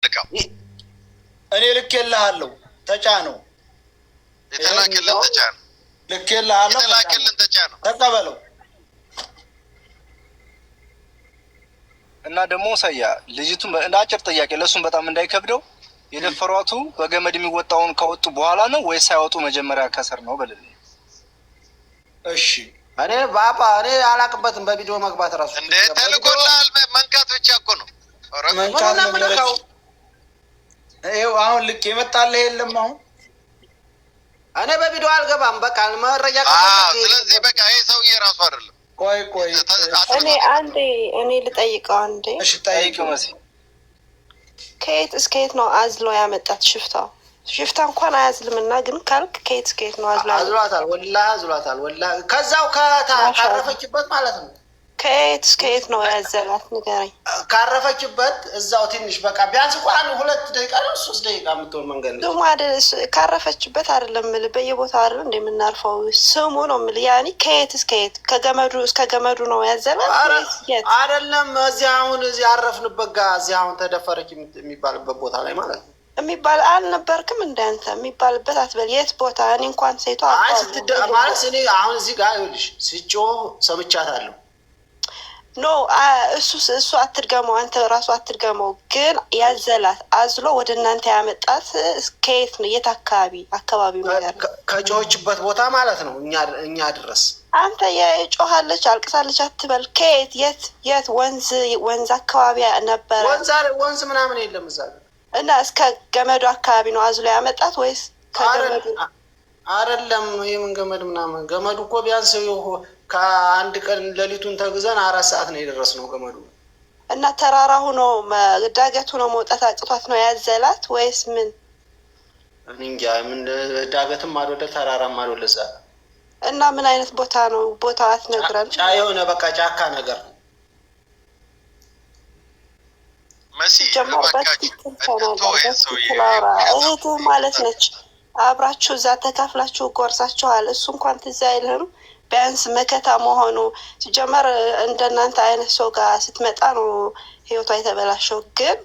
ልካው። እኔ ልኬልሃለሁ፣ ተጫነው። የተላከልን ተጫነው። ልኬልሃለሁ፣ የተላከልን ተጫነው። ተቀበለው። እና ደግሞ ሰያ ልጅቱን እንደ አጭር ጥያቄ ለእሱም በጣም እንዳይከብደው፣ የደፈሯቱ በገመድ የሚወጣውን ከወጡ በኋላ ነው ወይስ ሳይወጡ መጀመሪያ ከስር ነው በልልኝ። እሺ። እኔ ባባ እኔ አላቅበትም በቪዲዮ መግባት ራሱ። እንደ ተልኮልሃል፣ መንካት ብቻ እኮ ነው። ኧረ መንካት ነው። ምኑን ነው የምነካው? ይኸው አሁን ልክ የመጣልህ የለም አሁን። እኔ በቪዲዮ አልገባም። በቃ መረጃ አዎ፣ ከፈለክ ስለዚህ በቃ ይሄ ሰውዬ ራሱ አይደለም። ቆይ ቆይ። እኔ አንዴ እኔ ልጠይቀው አንዴ። እሺ፣ ጠይቂው። ጠይቂው። መሲ። ከየት እስከ የት ነው አዝሎ ያመጣት ሽፍታው? ሽፍታ እንኳን አያዝልምና ግን ካልክ ከየት እስከ የት ነው አዝሎ ያመጣት? አዝሏታል፣ ወላሂ አዝሏታል። ወላሂ ከዛው ካረፈችበት ማለት ነው። ከየት እስከ የት ነው ያዘላት ንገረኝ። ካረፈችበት እዛው ትንሽ በቃ ቢያንስ እኮ አንድ 2 ደቂቃ ነው 3 ደቂቃ የምትሆን መንገድ ነው። ስሙ አይደል ካረፈችበት አይደለም የምልህ፣ በየቦታው አይደል እንደምናርፈው ስሙ ነው የምልህ። ያኒ ከየት እስከ የት፣ ከገመዱ እስከ ገመዱ ነው ያዘላት ኧረ ወይስ የት? አይደለም፣ እዚህ አሁን እዚህ አረፍንበት ጋር፣ እዚህ አሁን ተደፈረች የሚባልበት ቦታ ላይ ማለት ነው። የሚባል አልነበርክም እንዳንተ የሚባልበት አትበል። የት ቦታ? እኔ እንኳን ሴቷ አይ አውቀዋለሁ። ስትደ ማለት እኔ አሁን እዚህ ጋር ይኸውልሽ ስጮህ ሰምቻታለሁ። No፣ እሱ እሱ አትድገመው፣ አንተ ራሱ አትድገመው። ግን ያዘላት አዝሎ ወደ እናንተ ያመጣት ከየት ነው? የት አካባቢ አካባቢው ነገር ነው? ከጮኸችበት ቦታ ማለት ነው እኛ ድረስ። አንተ የጮኻለች አልቅሳለች አትበል። ከየት የት የት ወንዝ አካባቢ ነበረ? ወንዝ ምናምን የለም እዛ ጋር። እና እስከ ገመዱ አካባቢ ነው አዝሎ ያመጣት ወይስ ከገመዱ? አይደለም፣ የምን ገመድ ምናምን፣ ገመዱ እኮ ቢያንስ ከአንድ ቀን ሌሊቱን ተግዘን 4 ሰዓት ነው የደረስነው ገመዱ። እና ተራራ ሆኖ ዳገት ሆኖ መውጣት አቅቷት ነው ያዘላት ወይስ ምን? እኔ እንጃ፣ ምን ዳገትም አልወለ ተራራም አልወለ እዛ ጋር። እና ምን አይነት ቦታ ነው? ቦታው አትነግረን? የሆነ በቃ ጫካ ነገር ነው። መሲ ጀመር እባካችሁ በትክክል እንተው ተናገር፣ ይሄን ሰውዬ። በትክክል አውራ። እህትህ ማለት ነች። አብራችሁ እዛ ተካፍላችሁ ጎርሳችኋል። እሱ እንኳን ትዝ አይልህም? ቢያንስ መከታ መሆኑ። ሲጀመር እንደናንተ አይነት ሰው ጋር ስትመጣ ነው ህይወቷ የተበላሸው። ግን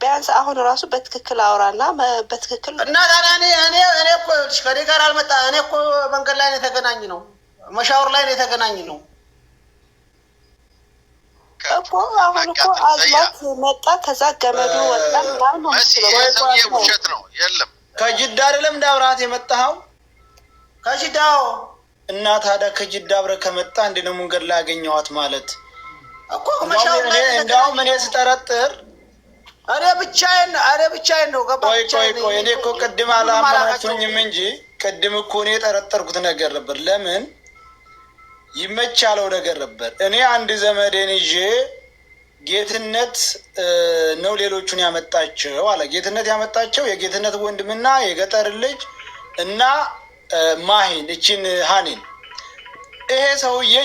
ቢያንስ አሁን ራሱ በትክክል አውራና በትክክል እና ታዲያ እኔ እኮ ይኸውልሽ ከእኔ ጋር አልመጣ፣ እኔ እኮ መንገድ ላይ ነው የተገናኝ ነው፣ መሻወር ላይ ነው የተገናኝ ነው። እኮ አሁን እኮ አዝሏት መጣ። ከዛ ገመዱ ወጣ ምናምን ነው መሲ የምትለው። ይሄ ሰውዬ ውሸት ነው፣ የለም። ከጅዳ አይደለም እንደ አብረሃት የመጣኸው? ከጅዳው። እና ታዲያ ከጅዳ አብረህ ከመጣ እንዴት ነው መንገድ ላይ ያገኘኋት ማለት? እኮ መሻወር ላይ ነው እንዲያውም እኔ የተገናኘነው። ስጠረጥር እኔ ብቻዬን ነው ገባ። ቆይ ቆይ ቆይ፣ እኔ እኮ ቅድም አላመናችሁኝም እንጂ ቅድም እኮ እኔ የጠረጠርኩት ነገር ነበር። ለምን ይመቻለው ነገር ነበር። እኔ አንድ ዘመዴን ይዤ ጌትነት ነው ሌሎቹን ያመጣቸው አለ። ጌትነት ያመጣቸው የጌትነት ወንድምና የገጠር ልጅ እና ማሂን እቺን ሀኒን ይሄ ሰውዬ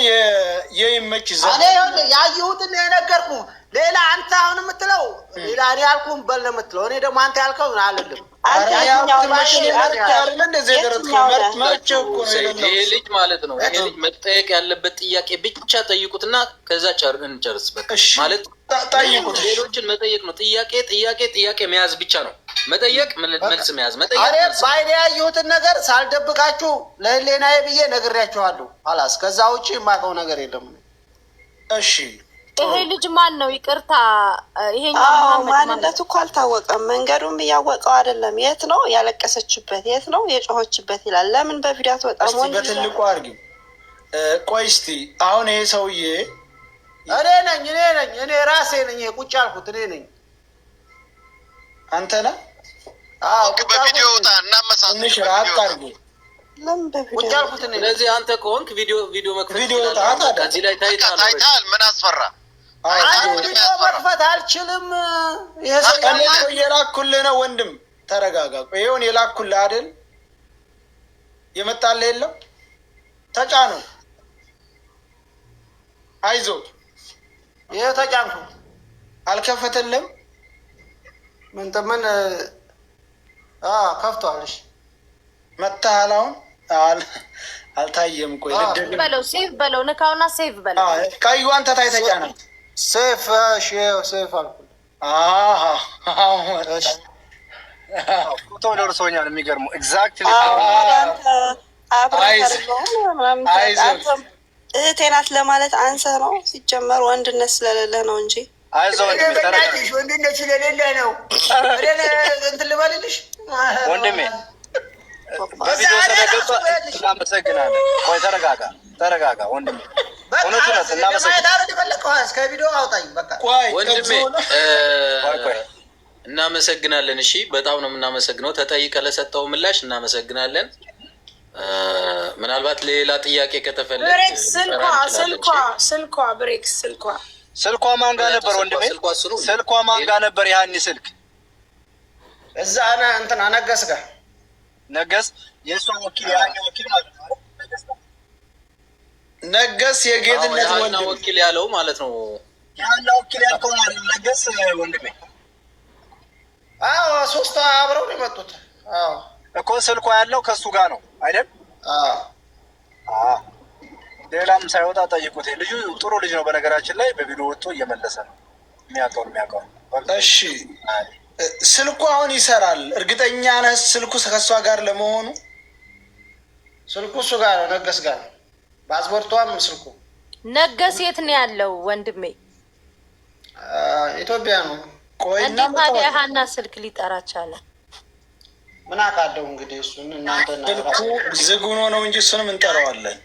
የይመች እኔ ዘመድ ይኸውልህ ያየሁትን ነው የነገርኩህ። ሌላ አንተ አሁን የምትለው ሌላ፣ እኔ ያልኩህን በል ነው የምትለው። እኔ ደግሞ አንተ ያልከው አልልም። አንተ ኧረ የትኛው ያልኩት ነህ? መቼ ነው? አንተ አይደለ እንደዚህ የደረስከው? የትኛው ነህ? መርጬ እኮ ነው ሰይድ፣ ይሄ የሌለው። ልጅ ማለት ነው። ይሄ ልጅ መጠየቅ ያለበት ጥያቄ ብቻ ጠይቁትና ከዛ እንጨርስ። በቃ እሺ ማለት ጠይቁት። እሺ። ሌሎችን መጠየቅ ነው። ጥያቄ ጥያቄ ጥያቄ መያዝ ብቻ ነው። መጠየቅ፣ መልስ መያዝ፣ መጠየቅ እኔ መልስ መያዝ። በዓይኔ ያየሁትን ነገር ሳልደብቃችሁ ለህሌናዬ ብዬ ነግሬያችኋለሁ። ኋላስ ከዛ ውጭ የማውቀው ነገር የለም። እሺ። ይሄ ልጅ ማን ነው? ይቅርታ፣ ይሄኛው አዎ መሐመድ ማን ነው? ማንነቱ እኮ አልታወቀም። መንገዱም እያወቀው አይደለም። የት ነው ያለቀሰችበት፣ የት ነው የጮኸችበት ይላል። ለምን በቪዲዮ አትወጣም? እስቲ ወንድ ልጅ በትልቁ አድርጊው። ቆይ እስቲ አሁን ይሄ ሰውዬ እኔ ነኝ፣ እኔ ራሴ ነኝ። ይሄ ቁጭ ያልኩት እኔ ነኝ። አንተ ነህ? አዎ ቁጭ በቪዲዮ ያልኩት ውጣ፣ እናመሳስል። ትንሽ በቪዲዮ ራቅ ውጣ። አድርጊው። ለምን ቁጭ በቪዲዮ ያልኩት እኔ ነኝ። ስለዚህ አንተ ከሆንክ ቪዲዮ መክፈት ቪዲዮ ውጣ ትችላለህ። ታዲያ። ከዚህ ላይ በቃ ታይተሃል already። ታይተሃል። ምን አስፈራ? አዎ፣ አይ ቪዲዮ ውጣ። ቪዲዮ መክፈት አልችልም። ይሄ ሰው እኔ እኮ እየላኩልህ ነው ወንድም፣ ተረጋጋ። ይኸው እኔ የላኩልህ አይደል? የመጣልህ የለም? ተጫነው። አይዞህ። ይሄ ተጫንኩ። አልከፈተልም። ምን ምን ከፍቷል። እሺ። መታሃል። አሁን አልታየም። ቆይ ልደግም። በለው፣ save በለው፣ ንካውና save በለው። ቀዩን ተታይ ተጫናት። save፣ እሺ፣ save አልኩት። አሃ፣ አሁን መጣ። እሺ። ፎቶ ደርሶኛል። የሚገርመው exactly። አንተ አብረህ አይደለሁም ምናምን አይዞህ። አንተም እህቴ ናት ለማለት አንሰህ ነው። ሲጀመር ወንድነት ስለሌለህ ነው እንጂ። አይዞህ ወንድሜ፣ ተረጋጋ። በእናትሽ ወንድነት ስለሌለህ ነው። እኔን እንትን ልበልልሽ ወንድሜ፣ በቪዲዮ ስለገባ እናመሰግናለን። ቆይ ተረጋጋ፣ ተረጋጋ ወንድሜ። እውነት እውነት እናመሰግናለን። ማየት የፈለግከው እስከ ቪዲዮ አውጣኝ በቃ። ቆይ ወንድሜ ቆይ ቆይ እናመሰግናለን። እሺ፣ በጣም ነው የምናመሰግነው። ተጠይቀ ለሰጠው ምላሽ እናመሰግናለን። ምናልባት ሌላ ጥያቄ ከተፈለገ ብሬክስ ስልኳ ስልኳ ስልኳ ብሬክስ ስልኳ። ስልኳ ማን ጋር ነበር ወንድሜ? ስልኳ እሱ ነው። ስልኳ ማን ጋር ነበር? ያኒ ስልክ እዛ እንትና ነገስ ጋር። ነገስ የእሷ ወኪል፣ የሀኒ ወኪል ማለት ነው። ነገስ የጌትነት የሀና ወንድም ወኪል ያለው ማለት ነው። የሀና ወኪል ያልከው ማለት ነው ነገስ ወንድሜ። አዎ፣ ሶስት አብረው ነው የመጡት። አዎ። እኮ ስልኳ ያለው ከእሱ ጋር ነው አይደል? አዎ። አዎ። ሌላም ሳይወጣ ጠይቁት። ልጁ ጥሩ ልጅ ነው። በነገራችን ላይ በቪዲዮ ወጥቶ እየመለሰ ነው። የሚያውቀውን የሚያውቀውን። እሺ፣ ስልኩ አሁን ይሰራል? እርግጠኛ ነህ ስልኩ ከእሷ ጋር ለመሆኑ? ስልኩ እሱ ጋር ነው፣ ነገስ ጋር ነው። ፓስፖርቷም ስልኩ። ነገስ የት ነው ያለው ወንድሜ? ኢትዮጵያ ነው። ቆይ እንዴት ታዲያ ሀና ስልክ ሊጠራ ቻለ? ምን አውቃለሁ እንግዲህ እሱን እናንተ። ስልኩ ዝግ ሆኖ ነው እንጂ እሱንም እንጠራዋለን።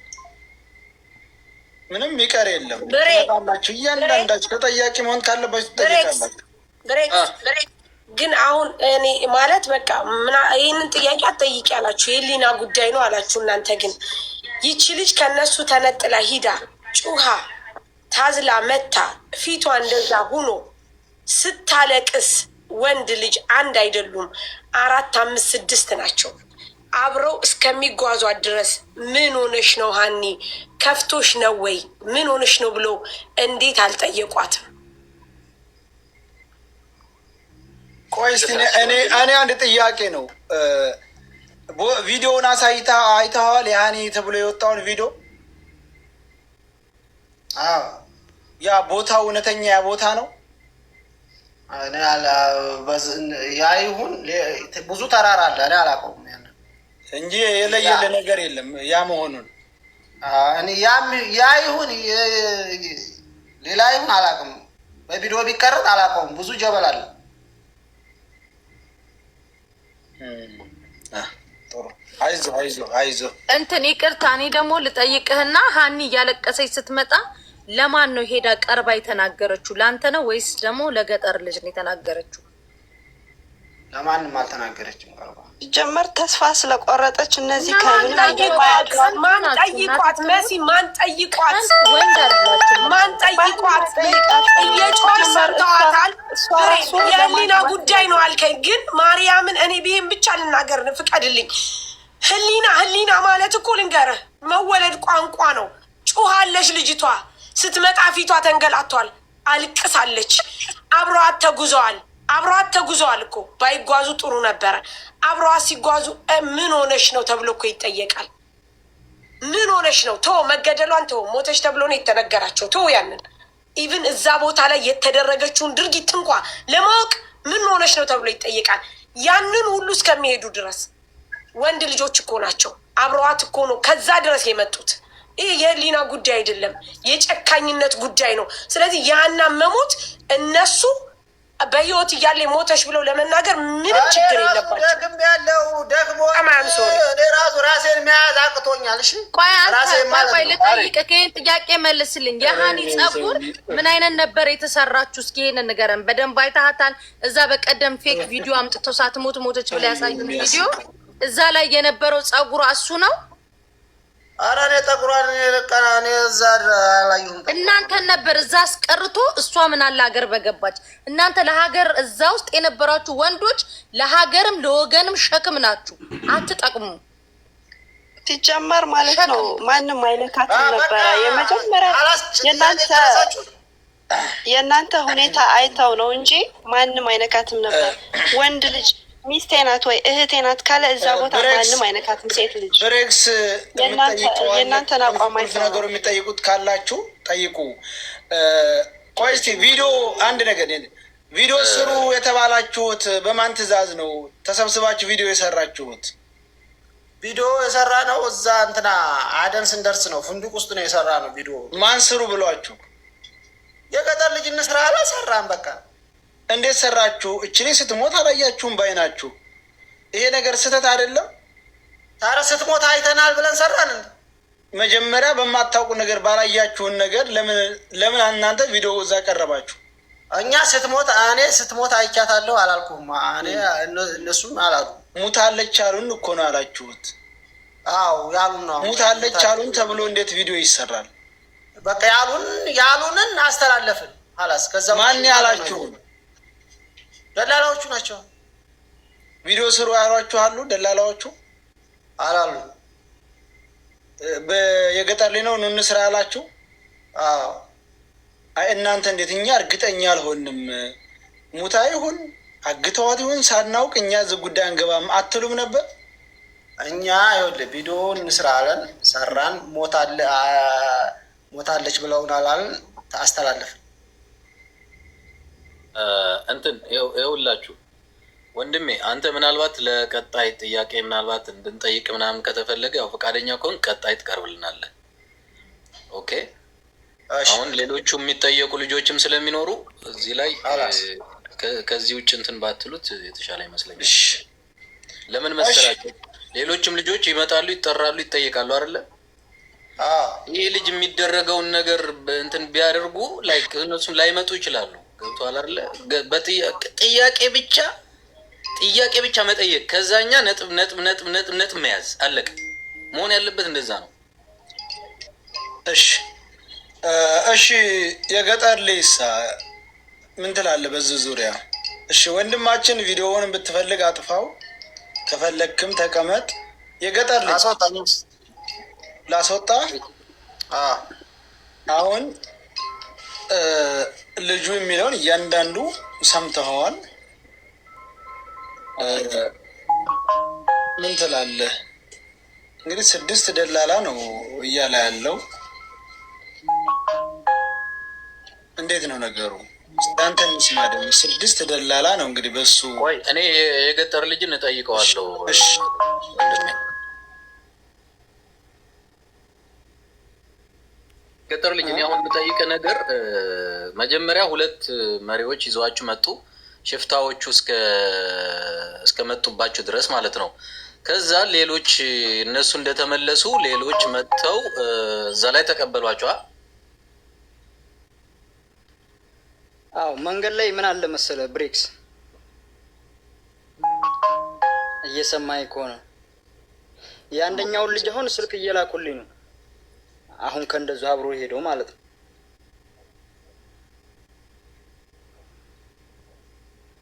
ምንም ይቀር የለም። ብሬ ትመጣላችሁ። እያንዳንዳችሁ ተጠያቂ መሆን ካለባችሁ ብሬክስ ትጠይቃላችሁ። ብሬክስ ግን አሁን እኔ ማለት በቃ ይህንን ጥያቄ አትጠይቂ አላችሁ፣ የህሊና ጉዳይ ነው አላችሁ። እናንተ ግን ይቺ ልጅ ከነሱ ተነጥላ ሂዳ ጩሃ ታዝላ መታ ፊቷ እንደዛ ሁኖ ስታለቅስ ወንድ ልጅ አንድ አይደሉም፣ አራት፣ አምስት፣ ስድስት ናቸው። አብረው እስከሚጓዟት ድረስ ምን ሆነሽ ነው ሀኒ፣ ከፍቶሽ ነው ወይ፣ ምን ሆነሽ ነው ብሎ እንዴት አልጠየቋትም? ቆይ እስኪ እኔ አንድ ጥያቄ ነው። ቪዲዮውን አሳይታ አይተኸዋል? የሀኒ ተብሎ የወጣውን ቪዲዮ? አዎ። ያ ቦታው እውነተኛ ያ ቦታ ነው? እኔ ያ ይሁን ብዙ ተራራ አለ። እኔ አላውቀውም ያንን። እንጂ የለየልህ ነገር የለም ያ መሆኑን። እኔ ያ ይሁን ሌላ ይሁን አላውቅም። በቪዲዮ ቢቀረጥ አላውቀውም። ብዙ ጀበል አለ። ጥሩ፣ አይዞህ አይዞህ አይዞህ። እንትን ይቅርታ፣ እኔ ደግሞ ልጠይቅህና ሀኒ እያለቀሰች ስትመጣ ለማን ነው ሄዳ ቀርባ የተናገረችው? ለአንተ ነው ወይስ ደግሞ ለገጠር ልጅ ነው የተናገረችው? ለማንም አልተናገረችም ቀርባ። ሲጀመር ተስፋ ስለቆረጠች እነዚህ ማን ከምንም ጠይቋት? ማን ጠይቋት? መሲ፣ ማን ጠይቋት? ወንድ አይደላችሁ። ማን ጠይቋት? እየጮች ሰምተዋታል። የህሊና ጉዳይ ነው አልከኝ፣ ግን ማርያምን እኔ ብሄን ብቻ ልናገር ፍቀድልኝ። ህሊና ህሊና ማለት እኮ ልንገርህ መወለድ ቋንቋ ነው። ጩሃለች ልጅቷ ስትመጣ ፊቷ ተንገላቷል፣ አልቅሳለች። አብረዋት ተጉዘዋል፣ አብረዋት ተጉዘዋል እኮ ባይጓዙ ጥሩ ነበረ። አብረዋት ሲጓዙ ምን ሆነሽ ነው ተብሎ እኮ ይጠየቃል። ምን ሆነሽ ነው? ተወ መገደሏን ተወ፣ ሞተች ተብሎ ነው የተነገራቸው። ተወ ያንን፣ even እዛ ቦታ ላይ የተደረገችውን ድርጊት እንኳ ለማወቅ ምን ሆነሽ ነው ተብሎ ይጠየቃል። ያንን ሁሉ እስከሚሄዱ ድረስ ወንድ ልጆች እኮ ናቸው። አብረዋት እኮ ነው ከዛ ድረስ የመጡት። ይህ የህሊና ጉዳይ አይደለም፣ የጨካኝነት ጉዳይ ነው። ስለዚህ ያና መሞት እነሱ በህይወት እያለ ሞተች ብለው ለመናገር ምንም ችግር የለባቸው። ደግም ያለው ደግሞ እኔ ራሱ ራሴን መያዝ አቅቶኛል። እሺ። ቆይ አንተ ራሴን ቆይ ማለት ቆይ ነው። ልጠይቅህ፣ ይሄን ጥያቄ መልስልኝ። የሀኒ ጸጉር ምን አይነት ነበር የተሰራችሁ? እስኪ ይሄንን ንገረን። በደንብ አይተሃታል? እዛ በቀደም fake ቪዲዮ አምጥተው ሳትሞት ሞተች ብላ ያሳዩን ቪዲዮ፣ እዛ ላይ የነበረው ጸጉሯ እሱ ነው? ኧረ እኔ ጠጉሯን እኔ በቃ እኔ እዛ አላየሁም። እናንተን ነበር እዛ አስቀርቶ እሷ ምን አለ ሀገር በገባች። እናንተ ለሀገር እዛ ውስጥ የነበራችሁ ወንዶች ለሀገርም ለወገንም ሸክም ናችሁ፣ አትጠቅሙ። ሲጀመር ማለት ነው ማንም አይነካትም ነበረ። የመጀመሪያ የእናንተ ሁኔታ አይተው ነው እንጂ ማንም አይነካትም ነበር። ወንድ ልጅ ሚስቴ ናት ወይ እህቴ ናት ካለ እዛ ቦታ ማንም አይነካትም። ሴት ልጅ ብሬክስ የእናንተን አቋም ቁልፍ አይተው ነው። ነገሩ የሚጠይቁት ካላችሁ ጠይቁ። ቆይ እስኪ ቪዲዮ አንድ ነገር ቪዲዮ ስሩ የተባላችሁት በማን ትዕዛዝ ነው? ተሰብስባችሁ ቪዲዮ የሰራችሁት? ቪዲዮ የሰራ ነው እዛ እንትና አደን ስንደርስ ነው። فندق ውስጥ ነው የሰራ ነው ቪዲዮ። ማን ስሩ ብሏችሁ? የገጠር ልጅ እንስራ አለ፣ ሰራን። በቃ እንዴት ሰራችሁ? እችኔ ስትሞት አላያችሁም ባይናችሁ። ይሄ ነገር ስህተት አይደለም? ታዲያ ስትሞት አይተናል ብለን ሰራን እንዴ? መጀመሪያ በማታውቁ ነገር ባላያችሁን ነገር ለምን እናንተ ቪዲዮ እዛ ቀረባችሁ? እኛ ስትሞት እኔ ስትሞት አይቻታለሁ አላልኩም። እኔ እነሱም አላሉ። ሙታለች አሉን እኮ ነው ያላችሁት። አዎ ያሉን ነው። ሙታለች አሉን ተብሎ እንዴት ቪዲዮ ይሰራል? በቃ ያሉንን አስተላለፍን። خلاص ከዛ ማን ያላችሁን? ደላላዎቹ ናቸው። ቪዲዮ ስሩ ያሏችሁ አሉ ደላላዎቹ? አላሉ። የገጠር ላይ ነው ኑ እንስራ ያላችሁ? አዎ። አይ እናንተ እንዴት እኛ እርግጠኛ አልሆንም፣ ሙታ ይሁን አግተዋት ይሁን ሳናውቅ እኛ እዚህ ጉዳይ አንገባም አትሉም ነበር? እኛ ይኸውልህ ቪዲዮ እንስራ አለን፣ ሰራን። ሞታለች ብለውን አላልን፣ አስተላለፍን። እንትን ይኸውላችሁ ወንድሜ አንተ ምናልባት ለቀጣይ ጥያቄ ምናልባት እንድንጠይቅ ምናምን ከተፈለገ ያው ፈቃደኛ ከሆን ቀጣይ ትቀርብልናለህ። Okay። አሁን ሌሎቹ የሚጠየቁ ልጆችም ስለሚኖሩ እዚህ ላይ ከዚህ ውጭ እንትን ባትሉት የተሻለ ይመስለኛል። ለምን መሰላቸው? ሌሎችም ልጆች ይመጣሉ፣ ይጠራሉ፣ ይጠየቃሉ አይደለ? ይህ ልጅ የሚደረገውን ነገር እንትን ቢያደርጉ like እነሱም ላይመጡ ይችላሉ። ገብቶሃል አይደለ? ጥያቄ ብቻ ጥያቄ ብቻ መጠየቅ፣ ከዛኛ ነጥብ ነጥብ ነጥብ ነጥብ ነጥብ መያዝ አለቀ። መሆን ያለበት እንደዛ ነው። እሺ እሺ፣ የገጠር ልጅሳ ምን ትላለህ በዚህ ዙሪያ? እሺ ወንድማችን ቪዲዮውን ብትፈልግ አጥፋው፣ ከፈለግክም ተቀመጥ። የገጠር ልጅ ላስወጣ። አሁን ልጁ የሚለውን እያንዳንዱ ሰምተኸዋል። ምን ትላለህ? እንግዲህ 6 ደላላ ነው እያለ ያለው እንዴት ነው ነገሩ? አንተ እንስማ ደግሞ። 6 ደላላ ነው እንግዲህ በሱ። ቆይ እኔ የገጠር ልጅን እጠይቀዋለሁ። ገጠር ልጅ እኔ አሁን የምጠይቅህ ነገር መጀመሪያ 2 መሪዎች ይዘዋችሁ መጡ፣ ሽፍታዎቹ እስከመጡባችሁ ድረስ ማለት ነው። ከዛ ሌሎች እነሱ እንደተመለሱ ሌሎች መጥተው እዛ ላይ ተቀበሏቸዋ። አዎ መንገድ ላይ ምን አለ መሰለ ብሬክስ፣ እየሰማኝ ከሆነ የአንደኛውን ልጅ አሁን ስልክ እየላኩልኝ ነው። አሁን ከእንደዙ አብሮ ሄደው ማለት ነው።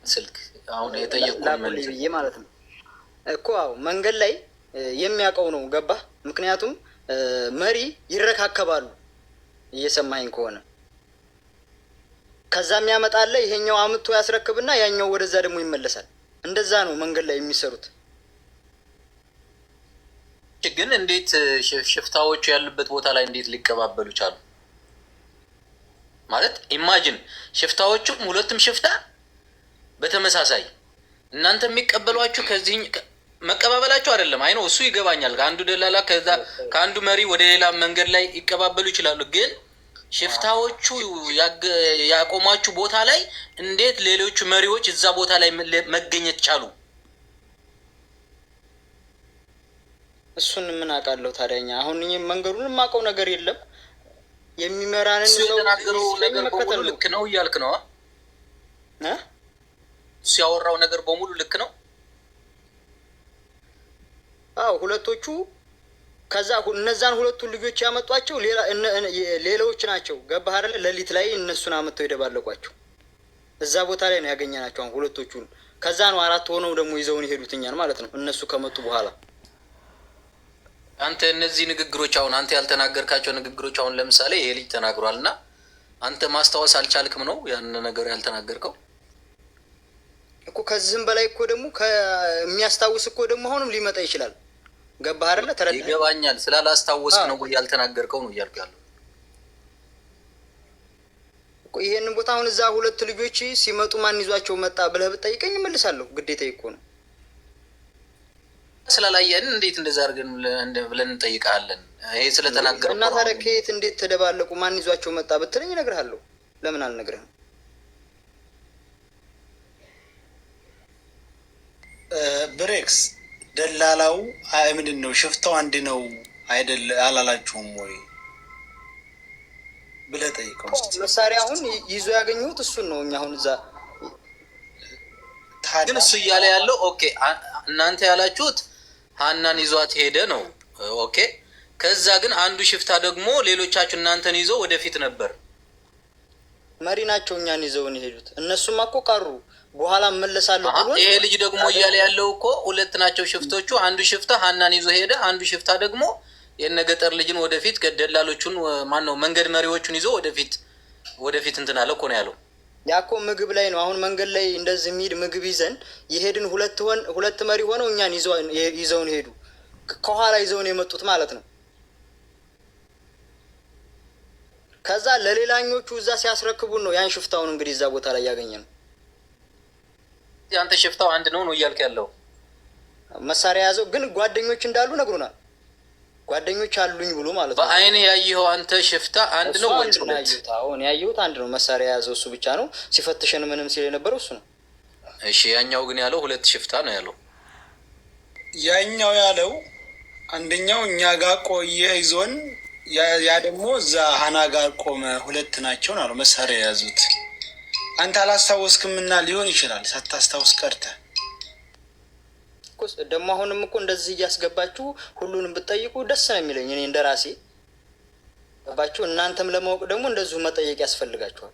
ስልክ አሁን የጠየቁት ላኩልኝ ብዬ ማለት ነው እኮ። አዎ መንገድ ላይ የሚያውቀው ነው ገባ። ምክንያቱም መሪ ይረካከባሉ። እየሰማኝ ከሆነ ከዛ የሚያመጣለ ይሄኛው አምጥቶ ያስረክብና ያኛው ወደዛ ደግሞ ይመለሳል። እንደዛ ነው መንገድ ላይ የሚሰሩት። ግን እንዴት ሽፍታዎቹ ያሉበት ቦታ ላይ እንዴት ሊቀባበሉ ቻሉ? ማለት imagine ሽፍታዎቹም ሁለቱም ሽፍታ በተመሳሳይ እናንተ የሚቀበሏችሁ ከዚህ መቀባበላችሁ አይደለም። አይ ነው እሱ ይገባኛል። ከአንዱ ደላላ ከዛ ከአንዱ መሪ ወደ ሌላ መንገድ ላይ ይቀባበሉ ይችላሉ። ግን ሽፍታዎቹ ያቆሟችሁ ቦታ ላይ እንዴት ሌሎቹ መሪዎች እዛ ቦታ ላይ መገኘት ቻሉ? እሱን ምን አውቃለሁ ታዲያ። አሁን መንገዱን የማውቀው ነገር የለም። የሚመራንን እሱ የተናገረው ነገር በሙሉ ልክ ነው እያልክ ነው? እሱ ያወራው ነገር በሙሉ ልክ ነው? አዎ ሁለቶቹ ከዛ እነዛን ሁለቱን ልጆች ያመጧቸው ሌላዎች ናቸው። ገባህ አይደለ? ሌሊት ላይ እነሱን አመጥተው የደባለቋቸው እዛ ቦታ ላይ ነው ያገኘናቸው። አሁን ሁለቶቹን ከዛ ነው 4 ሆነው ደግሞ ይዘውን የሄዱት እኛን ማለት ነው። እነሱ ከመጡ በኋላ አንተ እነዚህ ንግግሮች አሁን አንተ ያልተናገርካቸው ንግግሮች አሁን ለምሳሌ ይሄ ልጅ ተናግሯል እና አንተ ማስታወስ አልቻልክም ነው ያን ነገር ያልተናገርከው እኮ። ከዚህም በላይ እኮ ደግሞ የሚያስታውስ እኮ ደግሞ አሁንም ሊመጣ ይችላል። ገባህ አይደለ? ተረዳህ? ይገባኛል። ስላላስታወስክ ነው ያልተናገርከው ነው እያልኩ ያለው። ይሄንን ቦታ አሁን እዛ ሁለት ልጆች ሲመጡ ማን ይዟቸው መጣ ብለህ ብጠይቀኝ እመልሳለሁ። ግዴታ እኮ ነው። ስላላየን እንዴት እንደዛ አድርገን ብለን እንጠይቃለን? ይሄ ስለተናገረ እና ታዲያ ከየት እንዴት ተደባለቁ ማን ይዟቸው መጣ ብትለኝ እነግርሃለሁ። ለምን አልነግርህም? ብሬክስ ደላላው ምንድን ነው ሽፍታው አንድ ነው አይደል አላላችሁም ወይ ብለህ ጠይቀው። መሳሪያ አሁን ይዞ ያገኘሁት እሱን ነው። እኛ አሁን እዛ ግን እሱ እያለ ያለው okay፣ እናንተ ያላችሁት ሀናን ይዟት ሄደ ነው። Okay። ከዛ ግን አንዱ ሽፍታ ደግሞ ሌሎቻችሁ እናንተን ይዞ ወደፊት ነበር። መሪ ናቸው እኛን ይዘውን የሄዱት። እነሱማ እኮ ቀሩ፣ በኋላ እመለሳለሁ ብሎ ይሄ ልጅ ደግሞ እያለ ያለው እኮ ሁለት ናቸው ሽፍቶቹ። አንዱ ሽፍታ ሀናን ይዞ ሄደ፣ አንዱ ሽፍታ ደግሞ የነገጠር ልጅን ወደፊት ደላሎቹን ማን ነው መንገድ መሪዎቹን ይዞ ወደፊት ወደፊት እንትን አለ እኮ ነው ያለው። ያ እኮ ምግብ ላይ ነው። አሁን መንገድ ላይ እንደዚህ የሚሄድ ምግብ ይዘን የሄድን ሁለት መሪ ሆነው እኛን ይዘውን ሄዱ። ከኋላ ይዘውን የመጡት ማለት ነው። ከዛ ለሌላኞቹ እዛ ሲያስረክቡን ነው ያን ሽፍታውን እንግዲህ እዛ ቦታ ላይ ያገኘ ነው። አንተ ሽፍታው አንድ ነው ነው እያልክ ያለው መሳሪያ የያዘው ግን ጓደኞች እንዳሉ ነግሮናል። ጓደኞች አሉኝ ብሎ ማለት ነው። በአይን ያየኸው አንተ ሽፍታ አንድ ነው ወይስ ሁለት? አሁን ያየሁት አንድ ነው። መሳሪያ የያዘው እሱ ብቻ ነው። ሲፈትሸን ምንም ሲል የነበረው እሱ ነው። እሺ፣ ያኛው ግን ያለው ሁለት ሽፍታ ነው ያለው። ያኛው ያለው አንደኛው እኛ ጋር ቆየ ይዞን፣ ያ ደግሞ እዛ ሀና ጋር ቆመ። ሁለት ናቸው አሉ መሳሪያ የያዙት። አንተ አላስታወስክምና ሊሆን ይችላል ሳታስታውስ ቀርተህ ደግሞ አሁንም እኮ እንደዚህ እያስገባችሁ ሁሉንም ብትጠይቁ ደስ ነው የሚለኝ እኔ እንደ ራሴ ገባችሁ። እናንተም ለማወቅ ደግሞ እንደዚሁ መጠየቅ ያስፈልጋችኋል።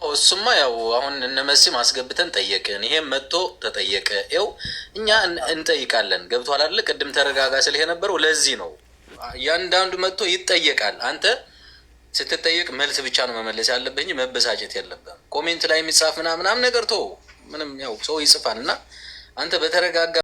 እሱማ ያው አሁን እነ መሲም አስገብተን ጠየቅን፣ ይሄም መጥቶ ተጠየቀ። ይኸው እኛ እንጠይቃለን። ገብቶሃል አይደለ? ቅድም ተረጋጋ ስልህ የነበረው ለዚህ ነው። እያንዳንዱ መጥቶ ይጠየቃል። አንተ ስትጠየቅ መልስ ብቻ ነው መመለስ ያለብህ እንጂ መበሳጨት የለብህም። Comment ላይ የሚጻፍ ምናምናም ነገር ተወው። ምንም ያው ሰው ይጽፋል እና አንተ በተረጋጋ